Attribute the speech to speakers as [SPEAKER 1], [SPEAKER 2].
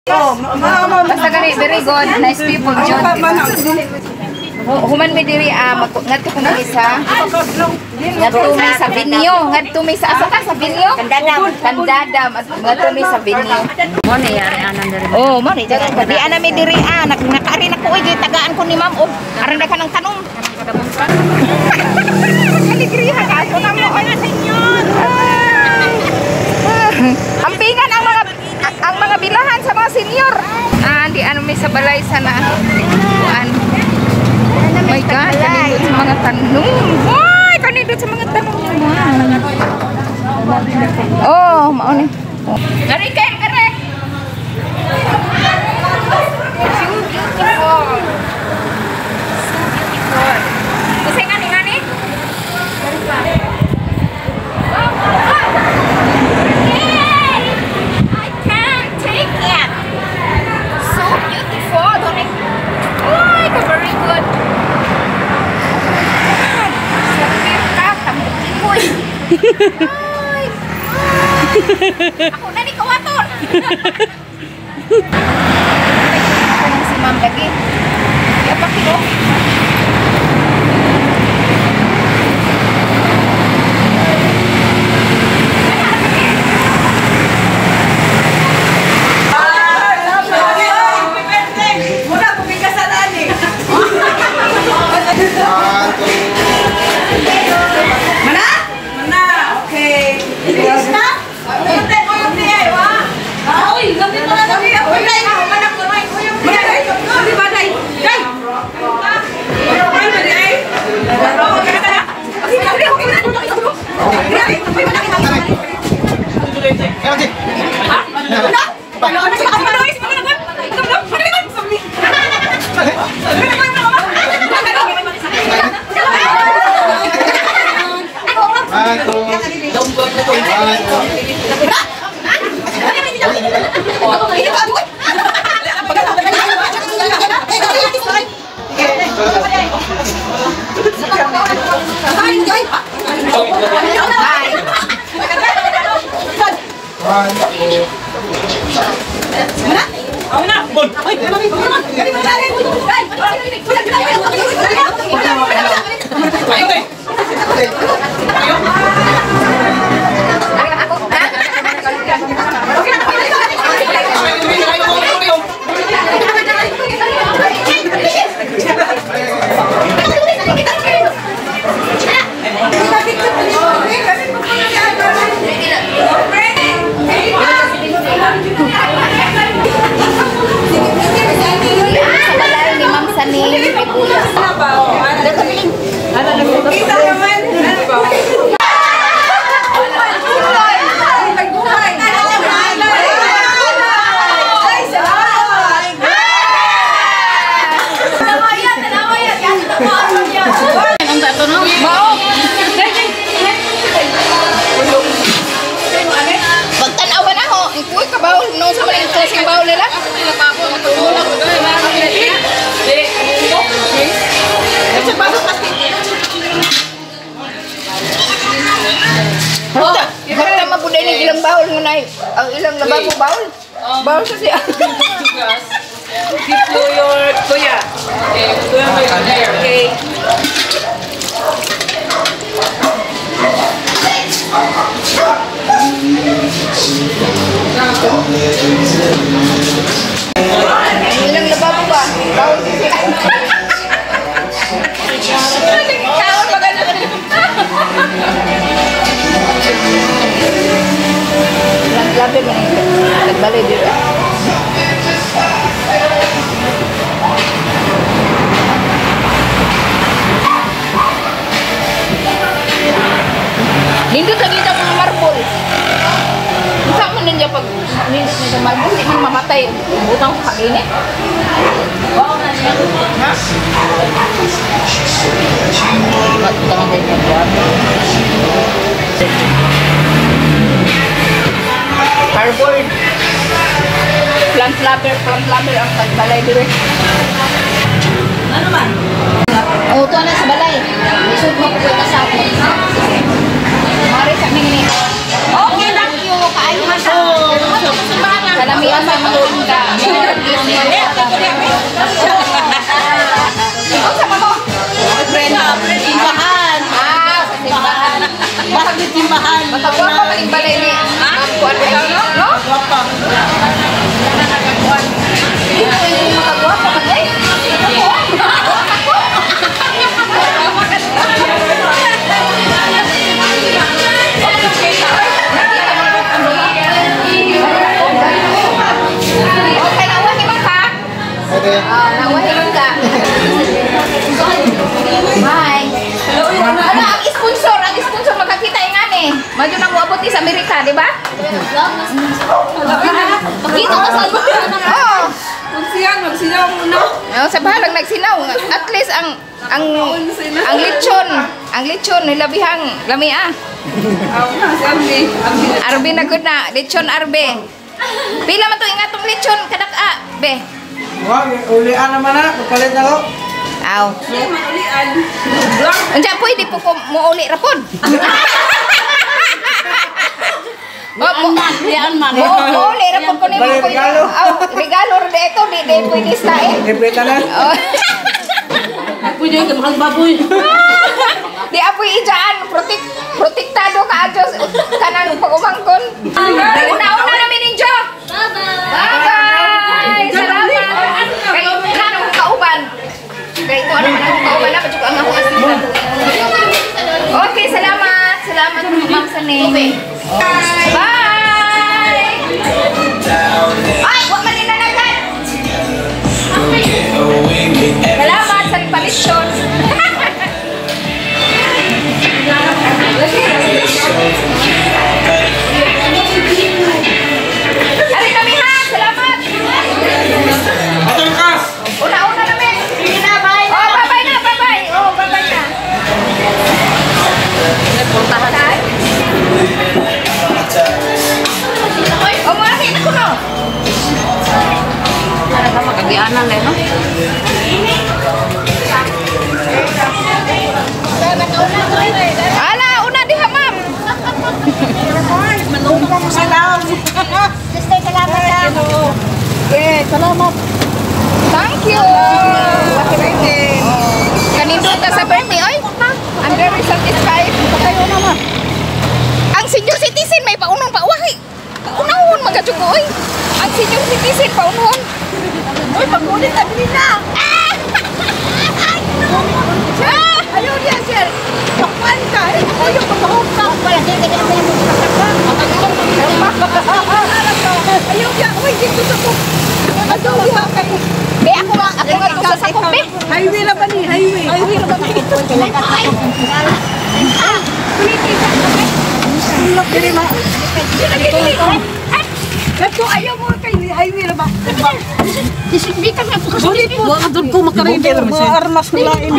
[SPEAKER 1] Basta gani, very good. Nice people, jud. Human mi diri ngadto ko mi sa ngadto mi sa venue, ngadto mi sa asa ka sa venue? Kandadam. Kandadam, ngadto mi sa venue.
[SPEAKER 2] Mo ni yari anan diri.
[SPEAKER 1] Oh, mo ni dyan. Di ana mi diri nakaari na ko oy tagaan ko ni ma'am og aron ka ng tanom. Alegria ka ato na mo oy. Ampingan ang mga bilahan sa mga senior. Di ano mi sa balay sana. Kuan. Oh my God, kanindot sa mga tanong. Ay, kanindot sa mga tanong. Oh, mao ni. Ngari kay kare. So beautiful. So beautiful. Kasi ngani ngani? Wow, wow. Yay! I can't take it. So beautiful. Ay, ka very good. Ay, ako na ni kawaton. Si ma'am lagi. Ya pakilo. Ilang bawl mo na ang ilang lababo bawl. Bawl sa siya.
[SPEAKER 3] Give to your kuya. Okay.
[SPEAKER 1] Ilang lababo ba? Bawl sa siya. Kaon maganda. Labi man nagbalay dito. Nindot lagi ka mga marble. Unsa man ninyo pag nindot sa marble, di man mamatay. Butang sa kainit. Ha? Cardboard. Plant lover ang tagbalay dire.
[SPEAKER 3] Ano man?
[SPEAKER 1] Oh, tuwa na sa balay. Isod mo ko sa ako. Mare sa ni. Okay, thank you. Kaayo man sa. Kalamian sa mga hangga. Ah, nawahin ka. Bye. Ano ang sponsor makakita yung ani. Madyo na moabot ni sa Amerika, di ba?
[SPEAKER 2] Dito ka sa
[SPEAKER 1] Oo.
[SPEAKER 3] Magsiyan, magsinaw muna.
[SPEAKER 1] Oh, sa bahalang nagsinaw. At least ang lechon nilabihang lami ah.
[SPEAKER 3] Aw na si Arby.
[SPEAKER 1] Arbe na gud na, lechon Arbe. Pila man to ingatong lechon kadak-a, be.
[SPEAKER 4] Wa, ulian naman na, papalit na ko.
[SPEAKER 1] Aw.
[SPEAKER 3] Ulian.
[SPEAKER 1] Unsa pwede po ko muuli ra pod. Oh,
[SPEAKER 2] Lian man.
[SPEAKER 1] Muuli ra pod ko nimo
[SPEAKER 4] Bale,
[SPEAKER 1] ko.
[SPEAKER 4] regalo.
[SPEAKER 1] Aw, regalo ra di ito, di pwede sa eh.
[SPEAKER 4] Libre ta na.
[SPEAKER 1] Oh.
[SPEAKER 2] Pwede ka mahal baboy.
[SPEAKER 1] Di apoy ijaan, protektado ka adyo kanang pag-umangkon. Una-una namin ninyo. Bye-bye. Salamat. Kay kanang kauban. Kay ko ano man akong kauban na pajuk ang akong assistant. Okay, salamat. Salamat Ma'am Saning. Bye. Ay, wa man ninanagan. Salamat sa palisyon. Ari kami ha, salamat.
[SPEAKER 4] Atong kas.
[SPEAKER 1] Una-una namin. Sige na, bye. Oh, bye-bye na, bye-bye. Oh, bye-bye na. Puntahan. Oh, mahin ako no.
[SPEAKER 2] Ano ka makagianan eh, no?
[SPEAKER 1] Ala, una diha, ma'am.
[SPEAKER 2] Sister, salamat ha.
[SPEAKER 1] Yeah, salamat. Thank you. Kanindot sa birthday, oy. I'm very satisfied. Ang senior citizen may paunong pauwahi. Paunahon mga jugo, oy. Ang senior citizen paunahon. Oy, pagunit na dili na. Ah! Ah! Ayaw niya, sir. Takpan ka. Ako yung pagkahok ka. Ayaw niya. Uy, dito sa ko. Ayaw niya. Be, ako nga ito sa sakop, be.
[SPEAKER 3] Highway na ba ni? Highway.
[SPEAKER 1] Highway na ba ni?
[SPEAKER 3] Kato ayaw mo kay highway na ba?
[SPEAKER 2] Wag doon ko makarito.
[SPEAKER 4] Mga armas na lain.